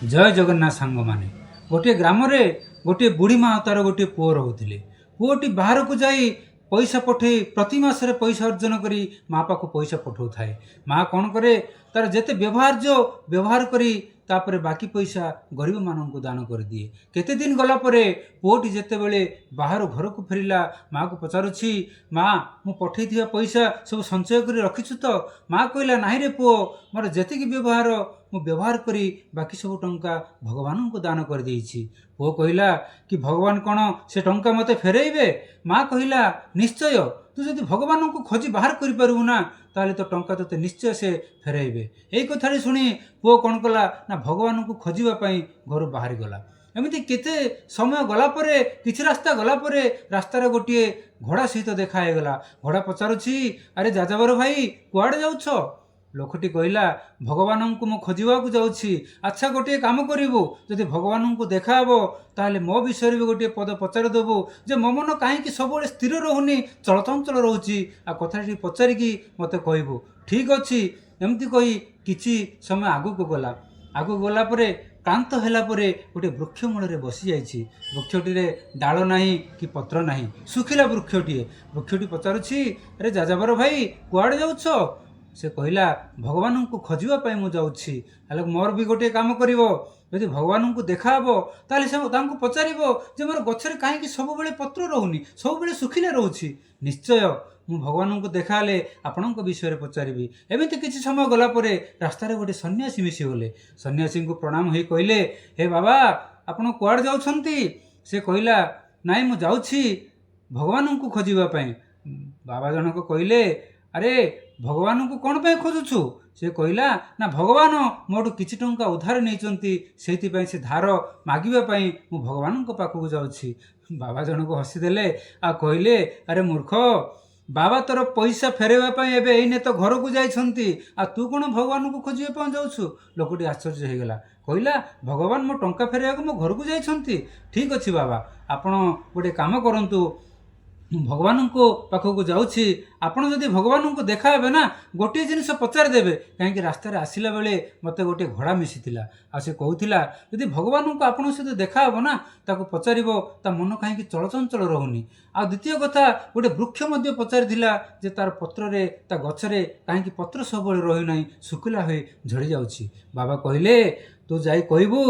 ଜୟ ଜଗନ୍ନାଥ ସାଙ୍ଗମାନେ। ଗୋଟିଏ ଗ୍ରାମରେ ଗୋଟିଏ ବୁଢ଼ୀ ମା ତାର ଗୋଟିଏ ପୁଅ ରହୁଥିଲେ। ପୁଅଟି ବାହାରକୁ ଯାଇ ପଇସା ପଠେଇ ପ୍ରତି ମାସରେ ପଇସା ଅର୍ଜନ କରି ମା ପାଖକୁ ପଇସା ପଠଉଥାଏ। ମା କ'ଣ କରେ, ତାର ଯେତେ ବ୍ୟବହାର୍ଯ୍ୟ ବ୍ୟବହାର କରି ତାପରେ ବାକି ପଇସା ଗରିବମାନଙ୍କୁ ଦାନ କରିଦିଏ। କେତେ ଦିନ ଗଲା ପରେ ପୁଅଟି ଯେତେବେଳେ ବାହାରୁ ଘରକୁ ଫେରିଲା, ମାଆକୁ ପଚାରୁଛି, ମା, ମୁଁ ପଠେଇଥିବା ପଇସା ସବୁ ସଞ୍ଚୟ କରି ରଖିଛୁ ତ? ମା କହିଲା, ନାହିଁରେ ପୁଅ, ମୋର ଯେତିକି ବ୍ୟବହାର ମୁଁ ବ୍ୟବହାର କରି ବାକି ସବୁ ଟଙ୍କା ଭଗବାନଙ୍କୁ ଦାନ କରିଦେଇଛି। ପୁଅ କହିଲା କି, ଭଗବାନ କ'ଣ ସେ ଟଙ୍କା ମୋତେ ଫେରେଇବେ? ମା କହିଲା, ନିଶ୍ଚୟ, ତୁ ଯଦି ଭଗବାନଙ୍କୁ ଖୋଜି ବାହାର କରିପାରିବୁ ନା, ତାହେଲେ ତୋ ଟଙ୍କା ତୋତେ ନିଶ୍ଚୟ ସେ ଫେରେଇବେ। ଏଇ କଥାଟି ଶୁଣି ପୁଅ କ'ଣ କଲା ନା, ଭଗବାନଙ୍କୁ ଖୋଜିବା ପାଇଁ ଘରୁ ବାହାରିଗଲା। ଏମିତି କେତେ ସମୟ ଗଲା ପରେ, କିଛି ରାସ୍ତା ଗଲା ପରେ ରାସ୍ତାରେ ଗୋଟିଏ ଘୋଡ଼ା ସହିତ ଦେଖା ହେଇଗଲା। ଘୋଡ଼ା ପଚାରୁଛି, ଆରେ ଯାଯାବର ଭାଇ, କୁଆଡ଼େ ଯାଉଛ? ଲୋକଟି କହିଲା, ଭଗବାନଙ୍କୁ ମୁଁ ଖୋଜିବାକୁ ଯାଉଛି। ଆଚ୍ଛା, ଗୋଟିଏ କାମ କରିବୁ, ଯଦି ଭଗବାନଙ୍କୁ ଦେଖାହେବ ତାହେଲେ ମୋ ବିଷୟରେ ବି ଗୋଟିଏ ପଦ ପଚାରିଦେବୁ ଯେ ମୋ ମନ କାହିଁକି ସବୁବେଳେ ସ୍ଥିର ରହୁନି, ଚଳଚଞ୍ଚଳ ରହୁଛି। ଆଉ କଥାଟି ପଚାରିକି ମୋତେ କହିବୁ। ଠିକ୍ ଅଛି। ଏମିତି କହି କିଛି ସମୟ ଆଗକୁ ଗଲା। ଆଗକୁ ଗଲା ପରେ କ୍ଳାନ୍ତ ହେଲା ପରେ ଗୋଟିଏ ବୃକ୍ଷ ମୂଳରେ ବସିଯାଇଛି। ବୃକ୍ଷଟିରେ ଡାଳ ନାହିଁ କି ପତ୍ର ନାହିଁ, ଶୁଖିଲା ବୃକ୍ଷଟିଏ। ବୃକ୍ଷଟି ପଚାରୁଛି, ଆରେ ଯାଯାବର ଭାଇ, କୁଆଡ଼େ ଯାଉଛ? ସେ କହିଲା, ଭଗବାନଙ୍କୁ ଖୋଜିବା ପାଇଁ ମୁଁ ଯାଉଛି। ହେଲେ ମୋର ବି ଗୋଟିଏ କାମ କରିବ, ଯଦି ଭଗବାନଙ୍କୁ ଦେଖାହେବ ତାହେଲେ ସେ ତାଙ୍କୁ ପଚାରିବ ଯେ ମୋର ଗଛରେ କାହିଁକି ସବୁବେଳେ ପତ୍ର ରହୁନି, ସବୁବେଳେ ଶୁଖିଲା ରହୁଛି। ନିଶ୍ଚୟ, ମୁଁ ଭଗବାନଙ୍କୁ ଦେଖାହେଲେ ଆପଣଙ୍କ ବିଷୟରେ ପଚାରିବି। ଏମିତି କିଛି ସମୟ ଗଲା ପରେ ରାସ୍ତାରେ ଗୋଟେ ସନ୍ନ୍ୟାସୀ ମିଶିଗଲେ। ସନ୍ନ୍ୟାସୀଙ୍କୁ ପ୍ରଣାମ ହୋଇ କହିଲେ, ହେ ବାବା, ଆପଣ କୁଆଡ଼େ ଯାଉଛନ୍ତି? ସେ କହିଲା, ନାଇଁ, ମୁଁ ଯାଉଛି ଭଗବାନଙ୍କୁ ଖୋଜିବା ପାଇଁ। ବାବା ଜଣକ କହିଲେ, ଆରେ ଭଗବାନଙ୍କୁ କ'ଣ ପାଇଁ ଖୋଜୁଛୁ? ସେ କହିଲା ନା, ଭଗବାନ ମୋଠୁ କିଛି ଟଙ୍କା ଉଧାର ନେଇଛନ୍ତି, ସେଇଥିପାଇଁ ସେ ଧାର ମାଗିବା ପାଇଁ ମୁଁ ଭଗବାନଙ୍କ ପାଖକୁ ଯାଉଛି। ବାବା ଜଣକ ହସିଦେଲେ ଆଉ କହିଲେ, ଆରେ ମୂର୍ଖ, ବାବା ତୋର ପଇସା ଫେରାଇବା ପାଇଁ ଏବେ ଏଇନେ ତ ଘରକୁ ଯାଇଛନ୍ତି, ଆଉ ତୁ କ'ଣ ଭଗବାନଙ୍କୁ ଖୋଜିବା ପାଇଁ ଯାଉଛୁ? ଲୋକଟି ଆଶ୍ଚର୍ଯ୍ୟ ହେଇଗଲା। କହିଲା, ଭଗବାନ ମୋ ଟଙ୍କା ଫେରାଇବାକୁ ମୋ ଘରକୁ ଯାଇଛନ୍ତି? ଠିକ୍ ଅଛି ବାବା, ଆପଣ ଗୋଟେ କାମ କରନ୍ତୁ, ମୁଁ ଭଗବାନଙ୍କ ପାଖକୁ ଯାଉଛି, ଆପଣ ଯଦି ଭଗବାନଙ୍କୁ ଦେଖାହେବେ ନା, ଗୋଟିଏ ଜିନିଷ ପଚାରିଦେବେ, କାହିଁକି ରାସ୍ତାରେ ଆସିଲା ବେଳେ ମୋତେ ଗୋଟିଏ ଘୋଡ଼ା ମିଶିଥିଲା ଆଉ ସେ କହୁଥିଲା, ଯଦି ଭଗବାନଙ୍କୁ ଆପଣଙ୍କ ସହିତ ଦେଖାହେବ ନା, ତାକୁ ପଚାରିବ ତା ମନ କାହିଁକି ଚଳଚଞ୍ଚଳ ରହୁନି। ଆଉ ଦ୍ୱିତୀୟ କଥା, ଗୋଟେ ବୃକ୍ଷ ମଧ୍ୟ ପଚାରିଥିଲା ଯେ ତାର ପତ୍ରରେ, ତା ଗଛରେ କାହିଁକି ପତ୍ର ସବୁବେଳେ ରହୁନାହିଁ, ଶୁଖିଲା ହୋଇ ଝଡ଼ିଯାଉଛି। ବାବା କହିଲେ, ତୁ ଯାଇ କହିବୁ,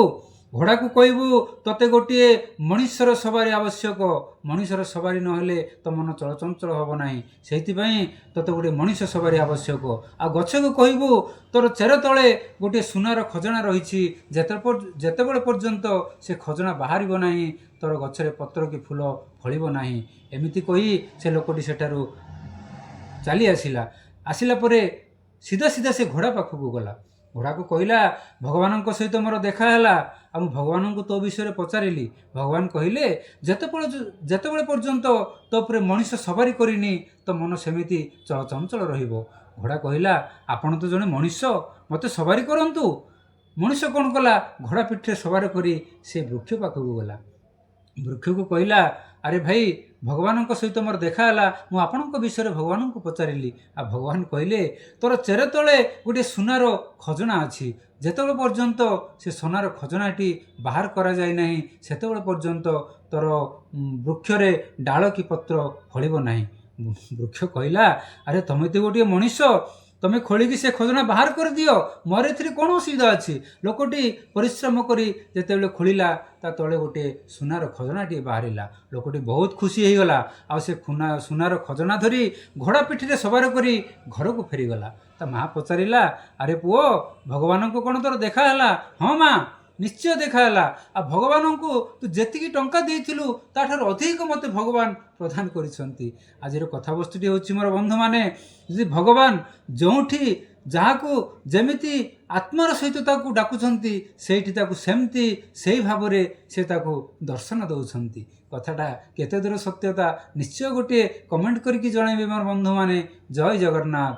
ଘୋଡ଼ାକୁ କହିବୁ, ତୋତେ ଗୋଟିଏ ମଣିଷର ସବାରି ଆବଶ୍ୟକ। ମଣିଷର ସବାରି ନହେଲେ ତୋ ମନ ଚଳଚଞ୍ଚଳ ହେବ ନାହିଁ, ସେଇଥିପାଇଁ ତୋତେ ଗୋଟିଏ ମଣିଷ ସବାରି ଆବଶ୍ୟକ। ଆଉ ଗଛକୁ କହିବୁ, ତୋର ଚେର ତଳେ ଗୋଟିଏ ସୁନାର ଖଜଣା ରହିଛି, ଯେତେବେଳେ ପର୍ଯ୍ୟନ୍ତ ସେ ଖଜଣା ବାହାରିବ ନାହିଁ, ତୋର ଗଛରେ ପତ୍ର କି ଫୁଲ ଫଳିବ ନାହିଁ। ଏମିତି କହି ସେ ଲୋକଟି ସେଠାରୁ ଚାଲି ଆସିଲା। ଆସିଲା ପରେ ସିଧା ସିଧା ସେ ଘୋଡ଼ା ପାଖକୁ ଗଲା। ଘୋଡ଼ାକୁ କହିଲା, ଭଗବାନଙ୍କ ସହିତ ମୋର ଦେଖା ହେଲା ଆଉ ମୁଁ ଭଗବାନଙ୍କୁ ତୋ ବିଷୟରେ ପଚାରିଲି। ଭଗବାନ କହିଲେ, ଯେତେବେଳେ ପର୍ଯ୍ୟନ୍ତ ତୋ ଉପରେ ମଣିଷ ସବାରି କରିନି, ତୋ ମନ ସେମିତି ଚଳଚଞ୍ଚଳ ରହିବ। ଘୋଡ଼ା କହିଲା, ଆପଣ ତ ଜଣେ ମଣିଷ, ମୋତେ ସବାରି କରନ୍ତୁ। ମଣିଷ କ'ଣ କଲା, ଘୋଡ଼ା ପିଠିରେ ସବାର କରି ସେ ବୃକ୍ଷ ପାଖକୁ ଗଲା। ବୃକ୍ଷକୁ କହିଲା, ଆରେ ଭାଇ, ଭଗବାନଙ୍କ ସହିତ ମୋର ଦେଖା ହେଲା, ମୁଁ ଆପଣଙ୍କ ବିଷୟରେ ଭଗବାନଙ୍କୁ ପଚାରିଲି ଆଉ ଭଗବାନ କହିଲେ, ତୋର ଚେର ତଳେ ଗୋଟିଏ ସୁନାର ଖଜଣା ଅଛି, ଯେତେବେଳେ ପର୍ଯ୍ୟନ୍ତ ସେ ସୁନାର ଖଜଣାଟି ବାହାର କରାଯାଇ ନାହିଁ, ସେତେବେଳେ ପର୍ଯ୍ୟନ୍ତ ତୋର ବୃକ୍ଷରେ ଡାଳ କି ପତ୍ର ଫଳିବ ନାହିଁ। ବୃକ୍ଷ କହିଲା, ଆରେ ତମେ ତ ଗୋଟିଏ ମଣିଷ, ତମେ ଖୋଳିକି ସେ ଖଜଣା ବାହାର କରିଦିଅ, ମୋର ଏଥିରେ କ'ଣ ଅସୁବିଧା ଅଛି? ଲୋକଟି ପରିଶ୍ରମ କରି ଯେତେବେଳେ ଖୋଳିଲା, ତା ତଳେ ଗୋଟିଏ ସୁନାର ଖଜଣାଟିଏ ବାହାରିଲା। ଲୋକଟି ବହୁତ ଖୁସି ହେଇଗଲା ଆଉ ସେ ସୁନାର ଖଜଣା ଧରି ଘୋଡ଼ା ପିଠିରେ ସବାର କରି ଘରକୁ ଫେରିଗଲା। ତା ମା ପଚାରିଲା, ଆରେ ପୁଅ, ଭଗବାନଙ୍କୁ କ'ଣ ତୋର ଦେଖା ହେଲା? ହଁ ମା, ନିଶ୍ଚୟ ଦେଖା ହେଲା, ଆଉ ଭଗବାନଙ୍କୁ ତୁ ଯେତିକି ଟଙ୍କା ଦେଇଥିଲୁ, ତାଠାରୁ ଅଧିକ ମୋତେ ଭଗବାନ ପ୍ରଦାନ କରିଛନ୍ତି। ଆଜିର କଥାବସ୍ତୁଟି ହେଉଛି ମୋର ବନ୍ଧୁମାନେ, ଯଦି ଭଗବାନ ଯେଉଁଠି ଯାହାକୁ ଯେମିତି ଆତ୍ମାର ସହିତ ତାକୁ ଡାକୁଛନ୍ତି, ସେଇଠି ତାକୁ ସେମିତି ସେଇ ଭାବରେ ସେ ତାକୁ ଦର୍ଶନ ଦେଉଛନ୍ତି। କଥାଟା କେତେ ଦୂର ସତ୍ୟତା, ନିଶ୍ଚୟ ଗୋଟିଏ କମେଣ୍ଟ କରିକି ଜଣାଇବେ ମୋର ବନ୍ଧୁମାନେ। ଜୟ ଜଗନ୍ନାଥ।